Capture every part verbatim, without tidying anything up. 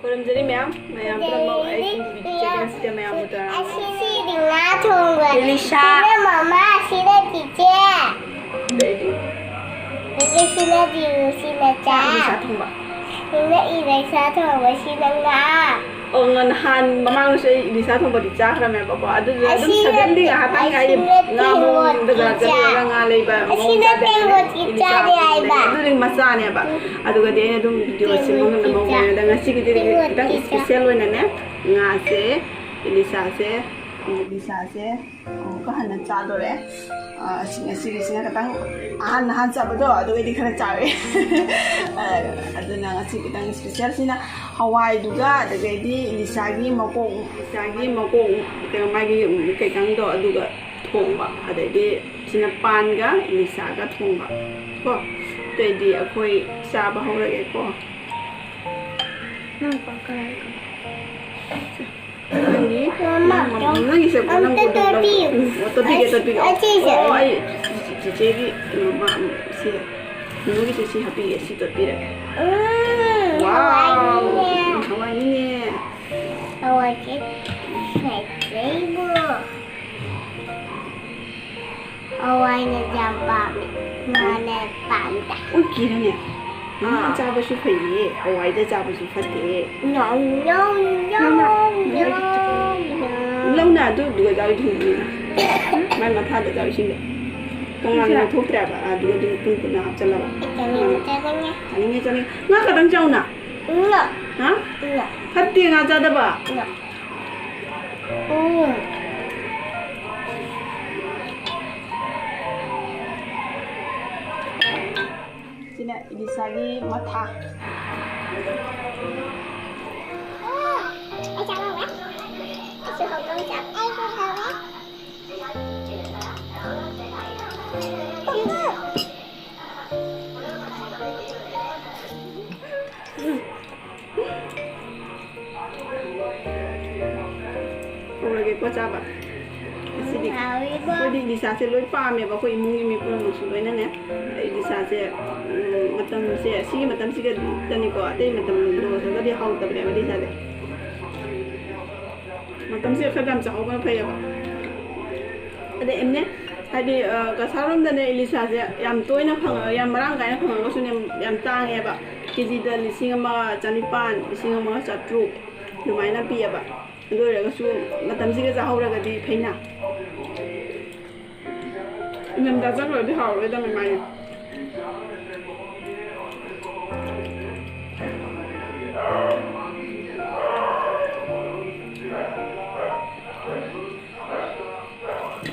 ꯈꯨꯔꯨꯝꯖꯔꯤ ꯃꯌꯥꯝ, ꯃꯌꯥꯝ ꯄꯨꯝꯅꯃꯛ ꯑꯩꯒꯤ ꯆꯦꯛ ꯑꯁꯤꯗ ꯃꯌꯥꯝꯕꯨ ꯇꯔꯥꯝꯅ ꯑꯁꯤꯗꯤ ꯉꯥ ꯊꯣꯡꯕ꯫ ꯏꯂꯤꯁꯥ꯫ ꯁꯤꯅ ꯃꯃꯥ, ꯁꯤꯅ ꯆꯤꯆꯦ꯫ ꯑꯗꯩꯗꯤ ꯑꯗꯨꯒ ꯁꯤꯅ ꯗꯤꯔꯨ, ꯁꯤꯅ ꯆꯥ꯫ ꯏꯂꯤꯁꯥ ꯊꯣꯡꯕ꯫ ꯁꯤꯅ ꯏꯂꯤꯁꯥ ꯊꯣꯡꯕ, ꯁꯤꯅ ꯉꯥ꯫ ꯑꯣ, ꯉ-, ꯅꯍꯥꯟ ꯃꯃꯥꯡꯗꯁꯨ ꯑꯩ ꯏꯂꯤꯁꯥ ꯊꯣꯡꯕꯗꯤ ꯆꯥꯈ꯭ꯔꯃꯦꯕꯀꯣ꯫ ꯑꯗꯨꯗꯨꯅ ꯑꯗꯨꯝ ꯑꯁꯤꯅ suddenly ꯇꯦ-, ꯉꯥꯏꯍꯥꯛꯇꯪ ꯑꯩ ꯑꯁꯤꯅ ꯉꯥ ꯃꯑꯣꯡꯗ ꯇꯦꯡꯀꯣꯠꯀꯤ ꯕꯖꯥꯔ ꯆꯠꯂꯨꯔꯒ ꯆꯥ꯫ ꯉꯥ ꯂꯩꯕ ꯃꯑꯣꯡ ꯑꯁꯤꯅ ꯇꯥꯗꯅ ꯇꯦꯡꯀꯣꯠꯀꯤ ꯏꯂꯤꯁꯥ ꯆꯥꯅꯤ ꯊꯣꯡꯕꯗꯨꯅꯦ꯫ ꯍꯥꯏꯕ꯫ ꯑꯗꯨꯗꯤ ꯃꯆꯥꯅꯦꯕ꯫ ꯑꯗꯨꯒꯗꯤ ꯑꯩꯅ ꯑꯗꯨꯝ video ꯁꯦꯝꯕ ꯉꯝꯗꯅ ꯃꯑꯣꯡ ꯇꯥꯔꯦ꯫ ꯑꯗ ꯉꯁꯤꯒꯤꯗꯤ ꯈꯤꯇꯪ special ꯑꯣꯏꯅꯅꯦ, ꯉꯥꯁꯦ, ꯏꯂꯤꯁꯥꯁꯦ, ꯏꯂꯤꯁꯥꯁꯦ ꯑꯃꯨꯛꯀ ꯍꯟꯅ ꯆꯥꯗꯣꯔꯦ꯫ ꯑ, ꯑꯁꯤ ꯉꯁꯤꯒꯤꯁꯤꯅ ꯈꯤꯇꯪ ꯑꯍꯥꯟ ꯑꯍꯥꯟ ꯆꯥꯕꯗꯣ ꯑꯗꯨꯒꯩꯗꯤ ꯈꯔ ꯆꯥꯔꯦ꯫ ꯑ, ꯑꯗꯨꯅ ꯉꯁꯤ ꯈꯤꯇꯪ special ꯁꯤꯅ ꯍꯋꯥꯏꯗꯨꯒ ꯑꯗꯨꯗꯒꯤꯗꯤ ꯏꯂꯤꯁꯥꯒꯤ ꯃꯀꯣꯛ, ꯏꯂꯤꯁꯥꯒꯤ ꯃꯀꯣꯛ, ꯀꯩꯅꯣ, ꯃꯥꯒꯤ ꯀꯩꯀꯥꯡꯗꯣ ꯑꯗꯨꯒ ꯊꯣꯡꯕ, ꯑꯗꯩꯗꯤ ꯁꯤꯅ ꯄꯥꯟꯒ ꯏꯂꯤꯁꯥꯒ ꯊꯣꯡꯕ ꯀꯣ꯫ ꯑꯇꯩꯗꯤ ꯑꯩꯈꯣꯏ ꯆꯥꯕ ꯍꯧꯔꯒꯦꯀꯣ꯫ ꯅꯪꯒꯤ, ꯃꯃꯥ, ꯅꯪ-, ꯅꯪꯒꯤꯁꯦ ꯑꯝꯇ ꯅꯪꯕꯨ ꯑꯗꯨꯝ ꯂꯧ-, ꯇꯣꯠꯄꯤꯌꯨ꯫ ꯎꯝ, ꯑꯣ, ꯇꯣꯠꯄꯤꯒꯦ, ꯇꯣꯠꯄꯤꯒꯦ꯫ ꯑꯣ, ꯑꯁꯤꯁꯦ꯫ ꯑꯣ, ꯑꯩ ꯆꯤꯆꯦꯒꯤ ꯀꯩꯅꯣ, ꯃꯥ, ꯎꯝ, ꯁꯤ, ꯅꯨꯅꯨꯒꯤꯁꯦ ꯁꯤ ꯍꯥꯞꯄꯤꯒꯦ, ꯁꯤ ꯇꯣꯠꯄꯤꯔꯒꯦ꯫ ꯎꯝ, ꯋꯥꯎ! ꯍꯋꯥꯏꯅꯦ꯫ ꯍꯋꯥꯏꯅꯤꯅꯦ꯫ ꯍꯋꯥꯏꯁꯦ ꯐꯖꯩꯕꯨ꯫ ꯍꯋꯥꯏꯅ ꯌꯥꯝ ꯄꯥꯝꯃꯦ꯫ ꯉꯥꯅ ꯄꯥꯝꯗꯦ꯫ ꯑꯣꯏ, ꯀꯤꯔꯅꯦ? ꯉꯥ ꯆꯥꯕꯁꯨ ꯐꯩꯌꯦ, ꯍꯋꯥꯏꯗ ꯆꯥꯕꯁꯨ ꯐꯠꯇꯦ꯫ No, no, no, no, no. ꯂꯧꯅ ꯑꯗꯨ, ꯑꯗꯨꯒ ꯆꯥꯔꯨ ꯊꯤꯡꯕꯤꯅ꯫ ꯃꯥꯏ ꯃꯊꯥꯗ ꯆꯥꯔꯨ ꯁꯤꯡꯗ꯫ ꯇꯣꯉꯥꯟꯅ ꯂꯧꯊꯣꯛꯇ꯭ꯔꯦꯕ, ꯑꯗꯨꯒ ꯑꯗꯨꯝ ꯄꯨꯟ ꯄꯨꯟꯅ ꯍꯥꯞꯆꯜꯂꯕ꯫ ꯆꯥꯅꯤꯡꯉꯦ, ꯆꯥꯅꯤꯡꯉꯦ꯫ ꯆꯥꯅꯤꯡꯉꯦ, ꯆꯥꯅꯤꯡꯉꯦ꯫ ꯉꯥ ꯈꯛꯇꯪ ꯆꯥꯎꯅ꯫ No, ꯍꯥ? no, ꯐꯠꯇꯦ ꯉꯥ ꯆꯥꯗꯕ꯫ no. ꯎꯝ꯫ ꯁꯤꯅ ꯏꯂꯤꯁꯥꯒꯤ ꯃꯊꯥ꯫ ꯍꯧꯔꯒꯦꯀꯣ ꯆꯥꯕ꯫ ꯁꯤꯗꯤ ꯑꯩꯈꯣꯏꯗꯤ ꯏꯂꯤꯁꯥꯁꯦ ꯂꯣꯏ ꯄꯥꯝꯃꯦꯕ, ꯑꯩꯈꯣꯏ ꯏꯃꯨꯡꯒꯤ ꯃꯤ ꯄꯨꯝꯅꯃꯛꯁꯨ ꯂꯣꯏꯅꯅꯦ꯫ ꯏꯂꯤꯁꯥꯁꯦ, ꯎꯝ, ꯃꯇꯝꯁꯦ, ꯁꯤꯒꯤ ꯃꯇꯝꯁꯤꯒꯗꯅꯤꯀꯣ, ꯑꯇꯩ ꯃꯇꯝ ꯂꯣꯏꯈ꯭ꯔꯒꯗꯤ ꯍꯥꯎꯇꯕꯅꯦꯕ ꯏꯂꯤꯁꯥꯁꯦ꯫ ꯃꯇꯝꯁꯤꯗ ꯈꯔ ꯌꯥꯝ ꯆꯥꯍꯧꯕꯅ ꯐꯩꯌꯦꯕ꯫ ꯑꯗꯩ ꯑꯦꯝꯅꯦ, ꯍꯥꯏꯗꯤ, ꯑ, ꯀꯁꯥꯔꯣꯝꯗꯅꯦ ꯏꯂꯤꯁꯥꯁꯦ ꯌꯥꯝ ꯇꯣꯏꯅ ꯐꯪꯉ-, ꯌꯥꯝ ꯃꯔꯥꯡ ꯀꯥꯏꯅ ꯐꯪꯉꯒꯁꯨꯅꯦ, ꯌꯥꯝ ꯇꯥꯡꯉꯦꯕ꯫ ꯀꯦ ꯖꯤꯗ ꯂꯤꯁꯤꯡ ꯑꯃ ꯆꯅꯤꯄꯥꯟ, ꯂꯤꯁꯤꯡ ꯑꯃꯒ ꯆꯥꯇ꯭ꯔꯨꯛ ꯑꯗꯨꯃꯥꯏꯅ ꯄꯤꯌꯦꯕ꯫ ꯑꯗꯨ ꯑꯣꯏꯔꯒꯁꯨ ꯃꯇꯝꯁꯤꯒ ꯆꯥꯍꯧꯔꯒꯗꯤ ꯐꯩꯅ꯫ ꯏꯪꯊꯝꯊꯥ ꯆꯪꯈ꯭ꯔꯗꯤ ꯍꯥꯎꯔꯣꯏꯗꯕꯅꯤ ꯃꯥꯏꯅ꯫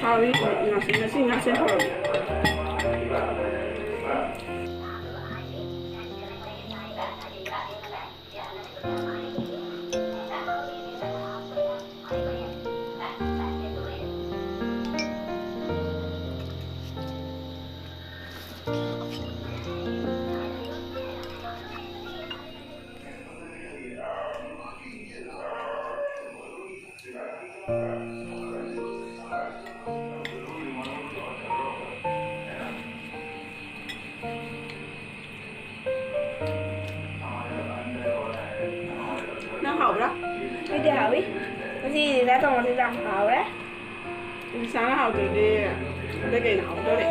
ꯍꯥꯎꯏ, ꯉꯁꯤ, ꯉꯁꯤ ꯉꯥꯁꯦ ꯍꯥꯎꯏ꯫ ꯅꯪ ꯍꯥꯎꯕ꯭ꯔꯥ? ꯑꯩꯗꯤ ꯍꯥꯎꯏ꯫ ꯉꯁꯤ ꯏꯂꯤꯁꯥ ꯊꯣꯡꯕꯁꯤꯁꯨ ꯌꯥꯝ ꯍꯥꯎꯔꯦ꯫ ꯏꯂꯤꯁꯥꯅ ꯍꯥꯎꯗ꯭ꯔꯗꯤ ꯑꯇꯩ ꯀꯩꯅ ꯍꯥꯎꯗꯣꯔꯤ?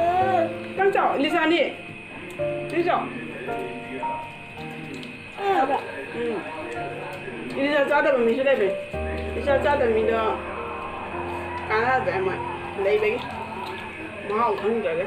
ꯅꯪ ꯆꯥꯎ, ꯏꯂꯤꯁꯥꯅꯤ꯫ ꯅꯪ ꯆꯥꯎ꯫ ꯎꯝ꯫ ꯏꯂꯤꯁꯥ ꯆꯥꯗꯕ ꯃꯤꯁꯨ ꯂꯩꯕꯅꯦ꯫ ꯏꯂꯤꯁꯥ ꯆꯥꯗꯕ ꯃꯤꯗꯣ ꯀꯥꯟꯅꯗ꯭ꯔꯦ ꯃꯣꯏ ꯂꯩꯕꯒꯤ꯫ ꯃꯍꯥꯎ ꯈꯪꯗ꯭ꯔꯒ꯫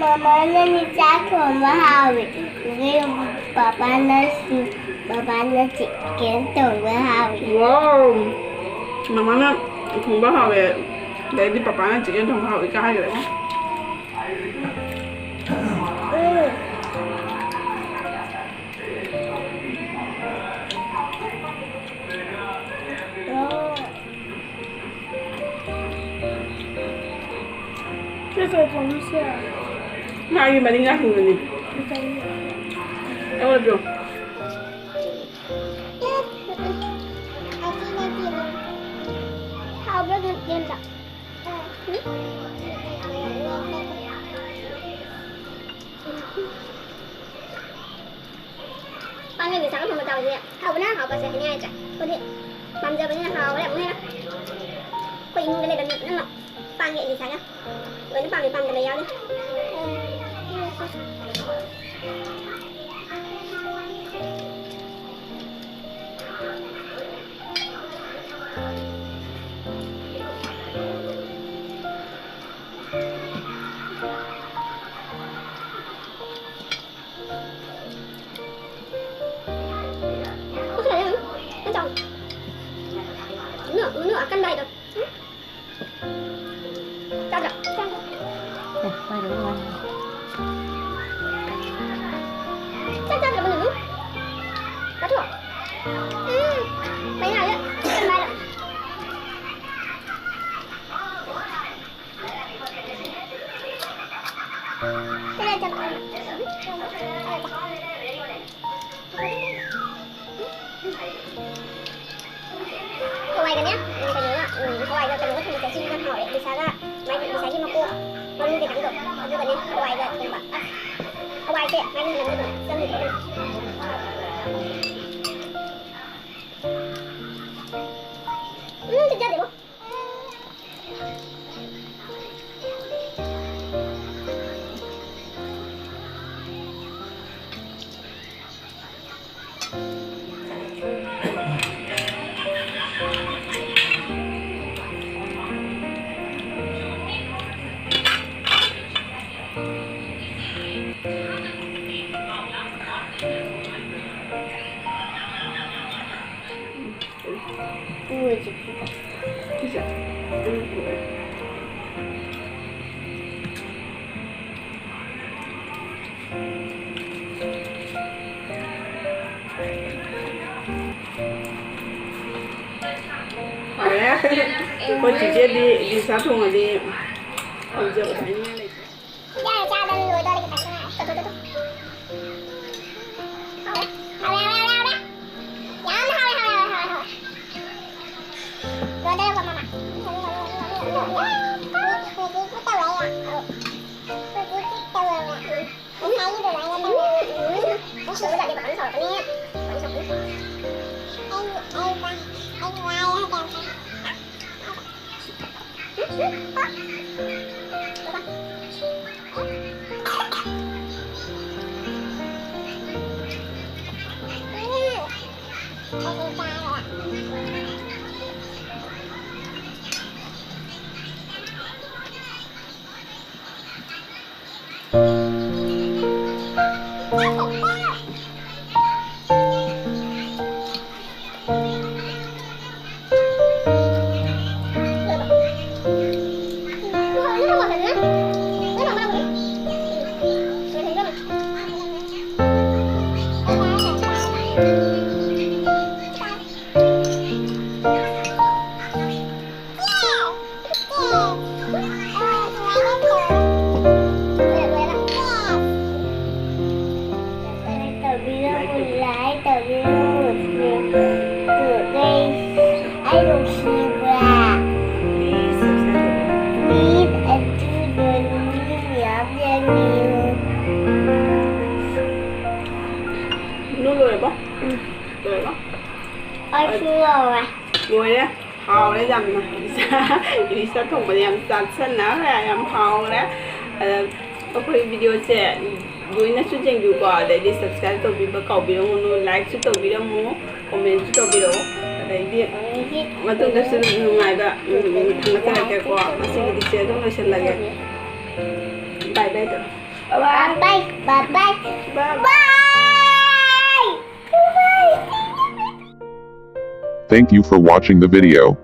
ꯃꯃꯥꯅ ꯆꯥꯛ ꯊꯣꯡꯕ ꯍꯥꯎꯋꯤ꯫ ꯑꯗꯨꯒ ꯄꯄꯥꯅꯁꯨ, ꯄꯄꯥꯅ ꯆꯤꯛꯀꯟ ꯊꯣꯡꯕ ꯍꯥꯎꯋꯤ꯫ ꯋꯥꯎ! ꯃꯃꯥꯅ ꯊꯣꯡꯕ ꯍꯥꯎꯋꯦ꯫ ꯑꯗꯩꯗꯤ ꯄꯄꯥꯅ ꯆꯤꯛꯀꯟ ꯊꯣꯡꯕ ꯍꯥꯎꯋꯤ ꯀꯥꯏ ꯍꯥꯏꯈ꯭ꯔꯦ꯫ ꯎꯝ꯫ ꯃꯥꯒꯤ ꯃꯅꯤꯡ ꯉꯥꯛꯇꯅꯤ꯫ ꯑꯃꯗꯣ꯫ ꯍꯥꯎꯕ꯭ꯔꯥ ꯌꯦꯟꯗꯣ? ꯄꯥꯟꯒꯤ ꯌꯦꯟꯁꯥꯡ ꯊꯣꯡꯕ ꯆꯥꯕꯁꯦ ꯍꯥꯎꯕꯅ ꯍꯥꯎꯕꯁꯦ ꯍꯥꯏꯅꯤꯡꯉꯥꯏ ꯂꯩꯇ꯭ꯔꯦ꯫ ꯑꯩꯈꯣꯏꯗꯤ ꯄꯥꯝꯖꯕꯅꯤꯅ ꯍꯥꯎꯔꯦ ꯑꯃꯨꯛ ꯍꯦꯟꯅ꯫ ꯑꯩꯈꯣꯏ ꯏꯃꯨꯡꯗ ꯂꯩꯕ ꯃꯤ ꯄꯨꯝꯅꯃꯛ ꯄꯥꯟꯒꯤ ꯌꯦꯟꯁꯥꯡꯅ ꯂꯣꯏꯅ ꯄꯥꯝꯃꯤ, ꯄꯥꯝꯗꯕ ꯌꯥꯎꯗꯦ꯫ ꯃꯅꯨ, ꯃꯅꯨ ꯑꯀꯟꯕ ꯍꯥꯏꯗꯣ꯫ ꯆꯥꯗ꯭ꯔꯣ? ꯆꯥꯗ꯭ꯔꯣ? ꯑꯦ, ꯀꯥꯏꯗꯅꯣ ꯃꯥꯅ? ꯆꯥꯛ ꯆꯥꯗ꯭ꯔꯕꯣ ꯅꯪ? ꯆꯥꯊꯣꯛ꯫ ꯎꯝ, ꯃꯩ ꯂꯥꯛꯑꯦ꯫ ꯀꯅꯥ ꯆꯠꯄ? ꯍꯋꯥꯏꯒꯅꯦ, ꯎꯝ, ꯀꯩꯅꯣꯒ, ꯎꯝ, ꯍꯋꯥꯏꯒ ꯀꯩꯅꯣꯒ ꯊꯣꯡꯕꯁꯦ ꯁꯤꯁꯨ ꯌꯥꯝ ꯍꯥꯎꯋꯦ꯫ ꯏꯂꯤꯁꯥꯒ, ꯃꯥꯒꯤ ꯏꯂꯤꯁꯥꯒꯤ ꯃꯀꯣꯛ, ꯃꯔꯨ ꯀꯩꯀꯥꯗꯣ, ꯑꯗꯨꯒꯅꯦ ꯍꯋꯥꯏꯒ ꯊꯣꯡꯕ꯫ ꯑꯁ, ꯍꯋꯥꯏꯁꯦ ꯃꯥꯒꯤ ꯃꯅꯝꯗꯣ ꯑꯗꯨꯝ ꯆꯪꯈꯤꯗ꯭ꯔꯦ꯫ ꯎꯝ, ꯆꯥꯗꯦꯕꯣ꯫ ꯍꯥꯎꯔꯦ꯫ ꯑꯩꯈꯣꯏ ꯆꯤꯆꯦꯗꯤ ꯏꯂꯤꯁꯥ ꯊꯣꯡꯉꯗꯤ ꯍꯧꯖꯕ ꯍꯥꯏꯅꯤꯡꯉꯥꯏ ꯂꯩꯇꯦ꯫ ꯌꯥꯔꯦ, ꯆꯥꯕ ꯂꯣꯏꯗꯧꯔꯦ, ꯈꯤꯇꯪ ꯉꯥꯏꯔꯦ꯫ ꯆꯠꯊꯣꯛ, ꯆꯠꯊꯣꯛ꯫ ꯍꯥꯎꯔꯦ, ꯍꯥꯎꯔꯦ, ꯍꯥꯎꯔꯦ, ꯍꯥꯎꯔꯦ, ꯍꯥꯎꯔꯦ꯫ ꯌꯥꯝꯅ ꯍꯥꯎꯔꯦ, ꯍꯥꯎꯔꯦ, ꯍꯥꯎꯔꯦ, ꯍꯥꯎꯔꯦ, ꯍꯥꯎꯔꯦ꯫ ꯂꯣꯏꯗꯧꯔꯦꯀꯣ, ꯃꯃꯥ? ꯍꯧꯖꯤꯛ, ꯍꯧꯖꯤꯛ ꯇꯧꯔꯦ꯫ ꯍꯧꯖꯤꯛ ꯇꯧꯔꯦ꯫ ꯉꯁꯥꯏꯒꯤ ꯑꯗꯨꯃꯥꯏꯅ ꯇꯧꯔꯦ꯫ ꯎꯝ, ꯎꯝ꯫ ꯅꯪ ꯁꯤꯡꯖꯨ ꯆꯥꯗꯦ, ꯄꯥꯈꯪ ꯁꯥꯎꯔꯛꯀꯅꯤ꯫ ꯄꯥꯈꯪ ꯁꯥꯎꯔꯛꯀꯅꯤ꯫ ꯑꯩ, ꯑꯩ ꯋꯥ-, ꯑꯩ ꯋꯥꯔꯦ ꯍꯥꯏꯕ ꯌꯥꯝ ꯁꯥꯏ꯫ ꯇꯧꯕꯤꯔꯝꯃꯨ, like ꯇꯧꯕꯤꯔꯝꯃꯨ, subscribe ꯇꯧꯕꯤꯔꯝꯃꯨ꯫ ꯑꯩ ꯅꯨꯡꯁꯤꯕ꯭ꯔꯥ? Please subscribe ꯇꯧꯕꯤꯔꯝꯃꯨ꯫ Please ꯑꯗꯨ ꯂꯣꯏꯅ ꯃꯌꯥꯝ ꯌꯦꯡꯕꯤꯌꯨ꯫ ꯅꯨ ꯂꯣꯏꯔꯕꯣ? ꯎꯝ꯫ ꯂꯣꯏꯔꯕꯣ? ꯑꯩꯁꯨ ꯂꯣꯏꯔꯦ꯫ ꯂꯣꯏꯔꯦ꯫ ꯍꯥꯎꯔꯦ ꯌꯥꯝꯅ꯫ ꯏꯂꯤꯁꯥ, ꯏꯂꯤꯁꯥ ꯊꯣꯡꯕꯗ ꯌꯥꯝ ꯆꯥꯛꯁꯟꯅꯈ꯭ꯔꯦ, ꯌꯥꯝ ꯍꯥꯎꯔꯦ꯫ ꯑꯗ ꯑꯩꯈꯣꯏ video ꯁꯦ ꯂꯣꯏꯅꯁꯨ ꯌꯦꯡꯕꯤꯌꯨꯀꯣ, ꯑꯗꯩꯗꯤ subscribe ꯇꯧꯕꯤꯕ ꯀꯥꯎꯕꯤꯔꯝꯒꯅꯨ, like ꯁꯨ ꯇꯧꯕꯤꯔꯝꯃꯨ, comment ꯁꯨ ꯇꯧꯕꯤꯔꯛꯎ, ꯑꯗꯩꯗꯤ ꯃꯇꯨꯡꯗꯁꯨ ꯅꯨꯡꯉꯥꯏꯕ, ꯎꯝ, ꯊꯦꯡꯅꯖꯔꯛꯀꯦꯀꯣ꯫ ꯉꯁꯤꯒꯤꯗꯤ ꯁꯤ ꯑꯗꯨꯝ ꯂꯣꯏꯁꯤꯜꯂꯒꯦ꯫ Bye bye ꯇꯧ꯫ Bye bye, bye bye, bye bye. Thank you for watching the video.